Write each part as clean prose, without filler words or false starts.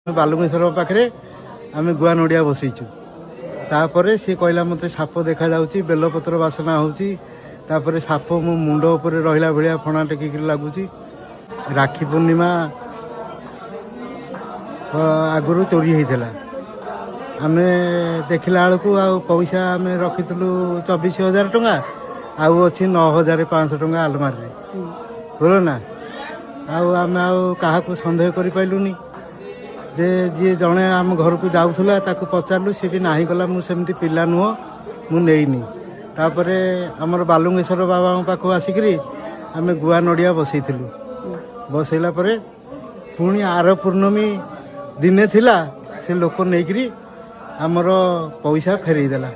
ବାଲୁଙ୍କେଶ୍ୱର ପାଖରେ ଆମେ ଗୁଆ ନଡ଼ିଆ ବସେଇଛୁ। ତାପରେ ସେ କହିଲା ମୋତେ ସାପ ଦେଖାଯାଉଛି, ବେଲପତ୍ର ବାସନା ହେଉଛି, ତାପରେ ସାପ ମୋ ମୁଣ୍ଡ ଉପରେ ରହିଲା ଭଳିଆ ଫଣା ଟେକିକିରି ଲାଗୁଛି। ରାକ୍ଷୀ ପୂର୍ଣ୍ଣିମା ଆଗରୁ ଚୋରି ହେଇଥିଲା। ଆମେ ଦେଖିଲା ବେଳକୁ ଆଉ ପଇସା ଆମେ ରଖିଥିଲୁ 24,000 ଟଙ୍କା, ଆଉ ଅଛି 9,500 ଟଙ୍କା ଆଲମାରିରେ, ବୁଝିଲ ନା। ଆଉ ଆମେ ଆଉ କାହାକୁ ସନ୍ଦେହ କରିପାରିଲୁନି ଯେ ଯିଏ ଜଣେ ଆମ ଘରକୁ ଯାଉଥିଲା ତାକୁ ପଚାରିଲୁ, ସେ ବି ନାହିଁ କଲା, ମୁଁ ସେମିତି ପିଲା ନୁହଁ, ମୁଁ ନେଇନି। ତାପରେ ଆମର ବାଲୁଙ୍ଗେଶ୍ୱର ବାବାଙ୍କ ପାଖକୁ ଆସିକିରି ଆମେ ଗୁଆ ନଡ଼ିଆ ବସେଇଥିଲୁ। ବସେଇଲା ପରେ ପୁଣି ଆର ପୂର୍ଣ୍ଣମୀ ଦିନେ ଥିଲା, ସେ ଲୋକ ନେଇକିରି ଆମର ପଇସା ଫେରେଇ ଦେଲା।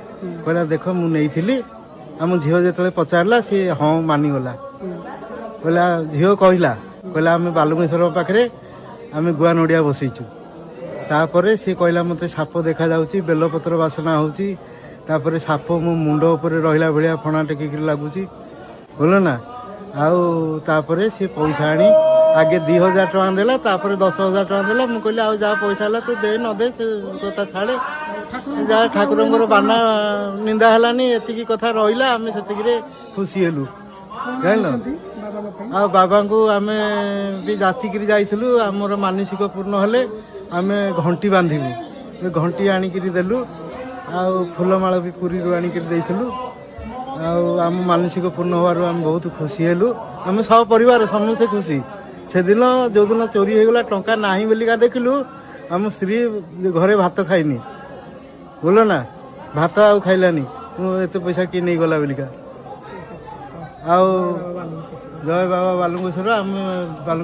କହିଲା ଦେଖ ମୁଁ ନେଇଥିଲି। ଆମ ଝିଅ ଯେତେବେଳେ ପଚାରିଲା ସେ ହଁ ମାନିଗଲା। କହିଲା, ଝିଅ କହିଲା, କହିଲା ଆମେ ବାଲୁଙ୍ଗେଶ୍ୱର ପାଖରେ ଆମେ ଗୁଆ ନଡ଼ିଆ ବସେଇଛୁ। ତାପରେ ସେ କହିଲା ମୋତେ ସାପ ଦେଖାଯାଉଛି, ବେଲପତ୍ର ବାସନା ହେଉଛି, ତାପରେ ସାପ ମୋ ମୁଣ୍ଡ ଉପରେ ରହିଲା ଭଳିଆ ଫଣା ଟେକିକିରି ଲାଗୁଛି, ବୁଝିଲ ନା। ଆଉ ତାପରେ ସେ ପଇସା ଆଣି ଆଗେ 2,000 ଟଙ୍କା ଦେଲା, ତାପରେ 10,000 ଟଙ୍କା ଦେଲା। ମୁଁ କହିଲି ଆଉ ଯାହା ପଇସା ହେଲା ତୁ ଦେ ନ ଦେ ସେ କଥା ଛାଡ଼େ, ଯାହା ଠାକୁରଙ୍କର ବାନା ନିନ୍ଦା ହେଲାନି, ଏତିକି କଥା ରହିଲା, ଆମେ ସେତିକିରେ ଖୁସି ହେଲୁ, ଜାଣିଲ। ବାବାଙ୍କ ପାଇଁ ଆଉ ବାବାଙ୍କୁ ଆମେ ବି ଯାଚିକିରି ଯାଇଥିଲୁ, ଆମର ମାନସିକ ପୂର୍ଣ୍ଣ ହେଲେ ଆମେ ଘଣ୍ଟି ବାନ୍ଧିବୁ। ଏ ଘଣ୍ଟି ଆଣିକିରି ଦେଲୁ, ଆଉ ଫୁଲମାଳ ବି ପୁରୀରୁ ଆଣିକିରି ଦେଇଥିଲୁ। ଆଉ ଆମ ମାନସିକ ପୂର୍ଣ୍ଣ ହେବାରୁ ଆମେ ବହୁତ ଖୁସି ହେଲୁ। ଆମେ ସହ ପରିବାର ସମସ୍ତେ ଖୁସି। ସେଦିନ ଯୋଉଦିନ ଚୋରି ହେଇଗଲା, ଟଙ୍କା ନାହିଁ ବୋଲିକା ଦେଖିଲୁ, ଆମ ସ୍ତ୍ରୀ ଘରେ ଭାତ ଖାଇନି, ବୁଝିଲ ନା, ଭାତ ଆଉ ଖାଇଲାନି, ମୁଁ ଏତେ ପଇସା କିଏ ନେଇଗଲା ବୋଲିକା। ଆଉ ବାବା ବାଲୁଙ୍କେଶ୍ୱର। ଜୟ ବାବା ବାଲୁଙ୍ଗେଶ୍ୱର। ଆମେ ବାଲୁ